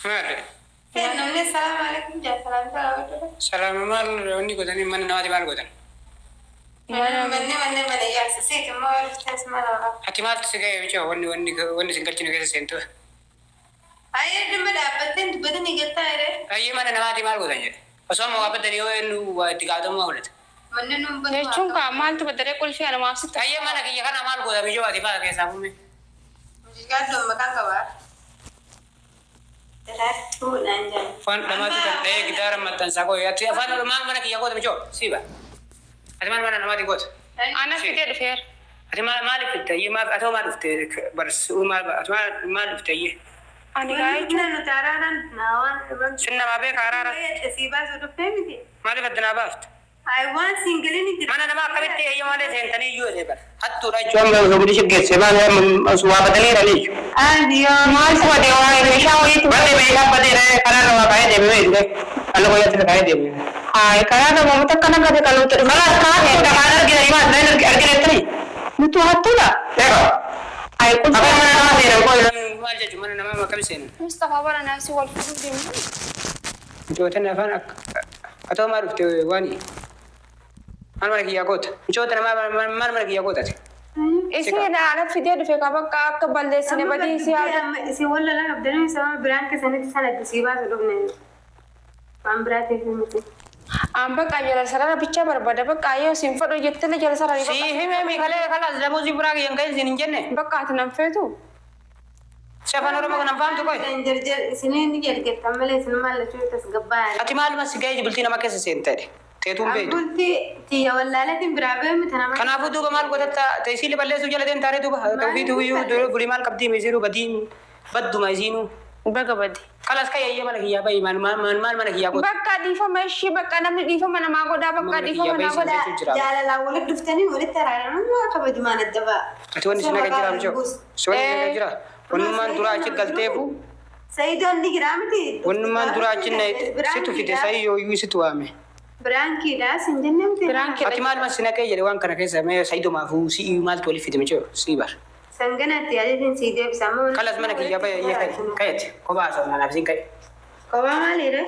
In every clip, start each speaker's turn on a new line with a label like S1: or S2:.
S1: Maali?
S2: Namni salaamu alaikum jaa salaamta gaafatu.
S1: Salaama maal wanni godhanii mana namaati maal godhan?
S2: Manni manni mana ijaarsa seeti immoo dhuftees mana lama.
S1: Ati maaltu si ga'e micoo wanni wanni wanni sin galchinu keessa seentu?
S2: Ayyee dhimma dhaabbattee dubbatanii galtaa jedhee.
S1: Ayyee mana namaati maal godhan jedhe. Osoo amma waa baddanii yoo inni waa itti gaafatamummaa fudhate.
S2: Manni nuun batu.
S3: Jechuun kaa maaltu badaree qulfii anumaaf sitti.
S1: Ayyee mana kiyya kana maal godha micoo ati faa keessaa fume?
S2: Gaaddoon maqaan qabaa. Daraartuu naan jedhan.
S1: Afaan namaatti kan dhahee gitaara maxxansaa koo ati afaan maal mana kiyya goota micoo siiba. Ati maal mana namaati goota?
S3: Ana fidee dhufeera.
S1: Ati maal maaliif dhufte ayyee maal ati hoo maal dhufte barsuu maal ati maal maal dhufte ayyee?
S3: Ani gaa
S2: Wanni
S3: jechuun
S2: nuti araaraan naa waan
S1: Sin namaa beeka araara.
S2: sii baasuu dhuftee miti.
S1: Maaliif adda naa baafte?
S2: Ayi waan siingiliin jira.
S1: Mana namaa akkamitti eeyya malee seentanii iyyuu jedhee bara. Hattuudha jechuun amma osoo guddi shiggeesse maal waa badaniiranii jechuudha.
S2: Aadiyoo.
S3: maaltu badee waa meeshaa wayiitu.
S1: Badee meeshaa badeera karaarra waa kaa'ee deemee jedhee alla qoyyatti kaa'ee deemee.
S3: Hayi karaa namoota akkana gadi qaluutti dhufe.
S1: Kalaas kaa'ee kaan argina maal argina jettanii.
S3: Nuti hattuudha.
S1: Egaa.
S3: Hayi
S1: Afaan
S3: qulfii.
S1: mana namaa seenan koo maal jechuun mana namaa akkami seenan.
S3: Mustafaa bara naasii wal fuudhuuf deemu.
S1: Micootni afaan akka atoo maal dhufte waan maal mana kiyyaa goota. Micoota namaa maal mana kiyyaa goota ati.
S3: Isiin ana fidee dhufe ka bakka akka balleessine badii isii haa
S2: Isin wal lolaa qabdanii sababa biraan keessanitti sana sii baasuu dhufne. Waan biraatiif miti.
S3: An bakka jala sarara bichaa barbaada bakka yoo isin fedhu jettee jala sarara
S1: Si hime mi kalee kalaas damuuzii biraa kiyyan ka'in siin hin jenne.
S3: bakka ati nan feetu.
S1: Si afaan Oromoo kana fahamtu koy.
S2: Isiniin ni jarjartan malee isin maallachuu tasgabbaa'aadha.
S1: Ati maaluma si ga'ee bultii nama keessa seente jedhe. Teetuun beektu.
S2: Bultii tiyya wallaaleetiin biraa ba'e miti nama.
S1: Kanaafuu duuba maal godhatta teessii balleessuu jala deemta taaree duuba ofiitu iyyuu bulii maal qabdii misiiruu badiin badduma isiinuu.
S3: Baga badi.
S1: Kalas ka'ee ayyee mana kiyyaa bahi maal maal maal mana kiyyaa godha.
S3: Bakka dhiifama ishii bakka namni dhiifama namaa godhaa bakka
S1: Mana
S3: dhiifama
S1: kiyyaa
S3: naa
S1: bahi
S3: godhaa.
S1: jechuun jira.
S2: Jaalalaan walitti dhuftanii walitti araaraman kabajumaan adda ba'a.
S1: Ati wanni si naga jira mijoo. Si wanni si naga jira. Wannummaan duraa achi galteefu
S2: Sayidoon ni jira miti.
S1: wannummaan duraa achi situ fide sayyoo iyyuu situ waame.
S2: Biraankiidha sin jenne miti.
S3: Biraankiidha.
S1: Ati maaluma si naqee jedhe waan kana keessa mee sayidomaafuu si'i maaltu waliif fide mijoo sii bar.
S2: Sanganatti yaadeetiin sii deebisa. Amma
S1: Kalas mana kiyyaa bahi ayyee ka'e ka'eeti kophaa haasa'u naaf siin ka'e.
S2: Kophaa maaliidha?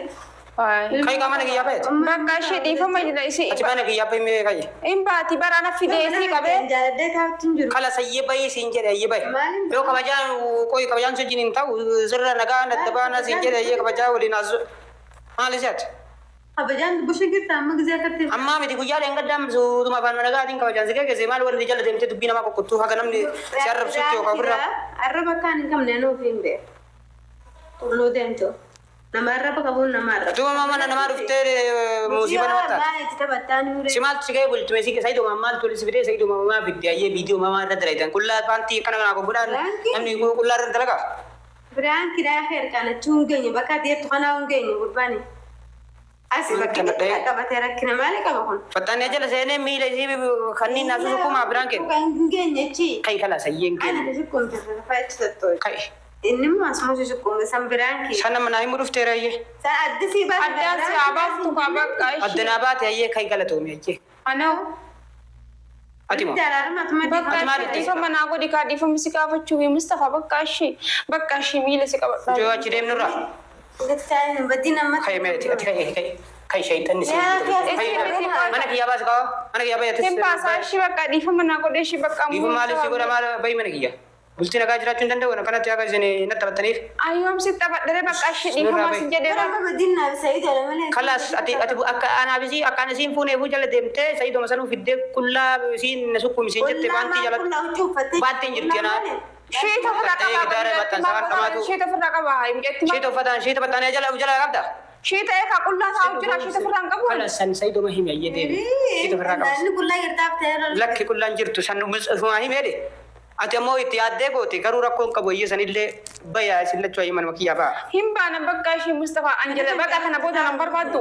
S1: Ka'e kaa mana kiyyaa baheeti.
S3: Bakka ishee dhiifama jira isii.
S1: Ati mana kiyyaa bahi mee ka'e.
S3: Hin baati bara ana fidee isii qabee.
S2: Jaaladhee taa'utti hin jiru.
S1: Kalas ayyee bahi siin jedhe ayyee bahi.
S2: Maaliin
S1: Yoo kabajaan qoyi kabajaan si wajjin hin ta'u sirra nagaa adda baana siin jedhe ayyee kabajaa waliin haasa'u. Maal isaati?
S2: Kabajaan dubbisuu jirta amma gizee akkatti.
S1: Ammaa miti guyyaa dheengaddaam suutuma afaan nagaatiin kabajaan si geggeesse maal warri jala deemtee dubbii namaa qoqqottuu haga namni si arrabsutti yookaan ofirraa.
S2: Arraba akkaan hin qabne anuu ofiin beeku. Tulluu deemtu. Nama arraba qabuun nama arraba.
S1: Duuba mana namaa dhuftee muuziqaa nama taate.
S2: Maal itti taphattaa ni
S1: Si maaltu si ga'ee bultume si sayiduma maaltu walitti fidee sayiduma maa fidde ayyee viidiyoo mamaa irra dalagdan qullaa paantii akkana kanaa godhaan namni qullaa irra dalagaa.
S2: Biraankiidhaa harkaan achi hin geenye bakka ati jettu kanaa hin geenye gurbaani. Asi bakki qabatee rakkina maali qaba kun?
S1: Faxxaanee jala seenee miila isii kanneen naaf sukkumaa biraan kennu.
S2: Hin geenye achi.
S1: Kai kala sayyeen
S2: Ana
S1: kennu.
S2: sukkuumte fa'a tattoo.
S1: Kai
S2: Inni immoo asuma sukkuumte san biraankii.
S1: sana manaa himuu dhufteera ayyee.
S2: San addi sii baase.
S3: Addaan si haa baaftu kaa bakka ishee.
S1: Addanaa baate ayyee kai galatoome ayyee.
S3: Anoo
S1: Ati moo?
S3: bakka
S1: Ati maal
S3: ishee dhiifama naa godhi kaa dhiifama si gaafachuu fi Mustafaa bakka ishee bakka ishee miila si qabadhaa.
S1: Joo achi deemnurraa. Kai mee ati ati kai kai kai shaytanni si. Mana kiyyaa baase qaba. Mana kiyyaa baay'ate.
S3: Hin baasaa ishee bakka dhiifama naa godhe ishee bakka
S1: Dhiifama maaliif si godha maal bahi mana kiyyaa. Bultii nagaa jiraachuu hin danda'u kanatti akka isin natti taphattaniif.
S3: Ayyoom si taphadhere bakka ishee dhiifama si jedheera.
S1: Kalas ati ati akka anaafisi akka ana siin fuuneefuu jala deemtee sayidoma sanuu fiddee qullaa siin na sukkuumisiin jette baantii jala baantiin jirti anaa.
S3: Sheeta ofirraa qaba. Sheeta ofirraa qaba.
S1: Sheeta uffataan sheeta baxxaanee jala jala qabda.
S3: Sheeta eekaa qullaa taa'u jira sheeta ofirraa hin qabu.
S1: Kalas san sayidoma himi ayyee deemi. Sheeta ofirraa qabas. Lakki qullaan jirtu san ufumaa himi jedhe. Ati ammoo itti yaaddee goote garuu rakkoon qabu ayyee sanillee bayaa isin lachuu ayyee manuma kiyyaa ba'a.
S3: Hin baana bakka ishee Mustafaa Anjala bakka kana booda nan barbaaddu.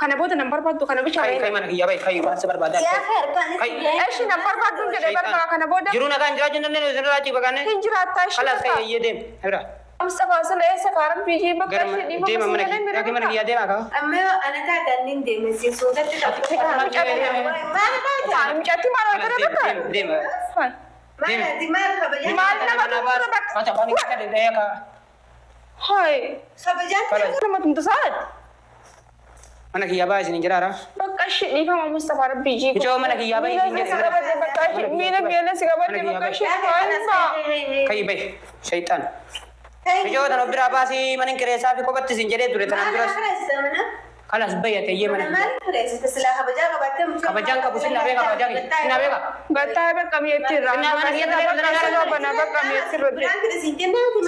S3: Kana booda nan barbaaddu kana bicha.
S1: Kai kai mana kiyyaa ba'i kai waan si barbaadan.
S3: Ishee nan barbaaddu jedhee barbaada kana booda.
S1: Jiruu nagaan jiraachuu hin dandeenye isin irraa achi baqanne.
S3: Hin jiraattaa ishee.
S1: Kalas kai ayyee deem. Ibra.
S3: Mustafaa sila eessa kaara biyyi bakka
S1: Gara
S3: ishee dhiifama
S1: deema
S3: si
S1: mana
S3: jedhee
S1: kiyyaa mana
S3: mira
S1: kiyyaa deema kaa.
S3: Mucatti maal wal bira bakka?
S1: Deema.
S3: Maal nama tuura bakka?
S1: Mata afaan kee dhahee kaa.
S3: Hayi.
S2: Kabajaan
S3: Nama tumtu saat.
S1: Mana kiyyaa baay'ee isin jiraara.
S3: Bakka ishee dhiifama Mustafaa Rabbii jii.
S1: Ijoo mana kiyyaa baay'ee isin
S3: Miila si
S1: jedhe.
S3: qabadde bakka ishee miila miila si qabadde bakka ishee dhiifama.
S1: Kayi bahi shayxaan. Ijoo tan of biraa baasii mana hin kireessaa fi kophatti isin jedhee ture tanaan duras. Kalas bayyate iyyee mana kiyyaa. Kabajaan qabu sinna beeka kabajaan sinna beeka.
S3: Gattaa bakka mi'eetti irraa.
S1: Sinna mana kiyya ta'e
S3: Bakka si qabana bakka mi'eetti irra.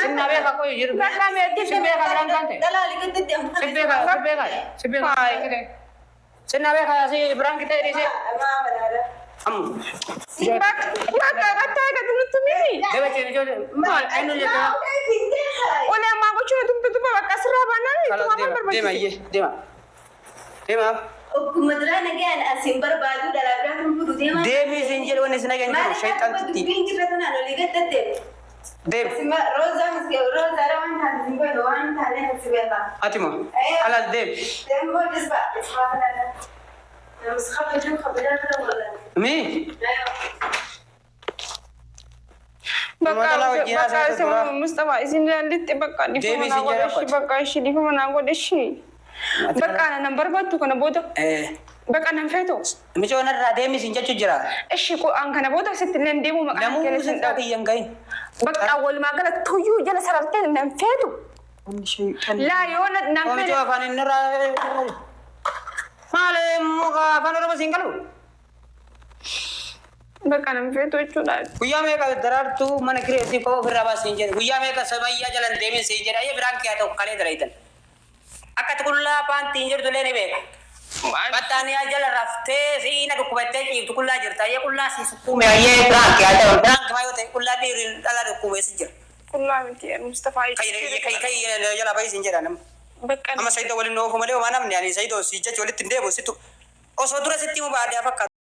S1: Sinna beeka qoyu jiru.
S3: Bakka mi'eetti
S1: Sin beeka biraan kan ta'e. Sin beeka sin beeka sin beeka. Sinna beeka si biraan kitee dhiisee. Ammu.
S3: Bakka gattaa gadi nutti miti.
S1: Deba cee ijoo maal eenyu jechuudha.
S3: Olee ammaa gochuun tumtu tuba bakka sirraa baanaan itti
S1: Kalas
S3: waan
S1: deema deema
S3: barbaachise.
S1: iyyee deema. Deema.
S2: Okkuma duraa nagaan asiin barbaadu dhalaa biraa kan fuudhu deemaa.
S1: Deemii isin jedhu wanni isin nagaan jiru shayxaan
S2: Maaliif
S1: titti.
S2: dubbiin jirra tanaan olii gaddatte?
S1: Deemi.
S2: Roozaa roozaa waan taate hin beeku waan taaneef si beeka.
S1: Ati moo kalas deemi.
S2: Deemoo jisba jisba kanadha. Namus kabajuu kabajaa bira wallan.
S1: Mi.
S3: Bakka
S1: Magaalaa wajjin
S3: bakka
S1: haasa'aa
S3: isin
S1: turraa.
S3: Mustafaa isin ilaallitti bakka dhiifama
S1: Deebii
S3: naa
S1: isin jedha
S3: godhe ishii bakka ishii dhiifama naa godhe ishii. Bakka ana nan barbaaddu kana booda bakka nan feetu.
S1: Micoon irraa deemi isin jechuu jira.
S3: Ishii an kana booda sitti illee deemu maqaan
S1: Namuu
S3: kee sin
S1: sirraa
S3: dhabu.
S1: kiyya hin gahin.
S3: Bakka walumaa gala tuyyuu jala sarartee nan feetu. Laa yoo nan
S1: Micoo
S3: feetu.
S1: afaan inni irraa. Maal muka afaan Oromoo siin galu?
S3: Bakka nan feetu jechuudha.
S1: Guyyaa meeqa daraartuu mana kireetii koo ofirraa baasiin jedhe. Guyyaa meeqa sabayyaa jalan deemin siin jedhe. Ayyee biraan kiyyaa ta'u kalee dalayitan. Akka qullaa paantiin jirtu illee ni beeka. Battaaniyaa jala raftee siina dhukkubattee ciiftu qullaa jirta. Ayyee qullaa si sukkuume ayyee biraan kiyyaa ta'u. Biraan kiyyaa yoo ta'e qullaa dhiirri dhalaa dhukkubeessi jira.
S3: Qullaa miti Mustafaa.
S1: Kai kai jala bahii siin jedha nama.
S3: Bakka
S1: Amma Saidoo waliin oofu malee homaa namni ani Saidoo si jecha walitti hin deebi'u situ osoo dura sitti himu baadiyyaa fakkaatu.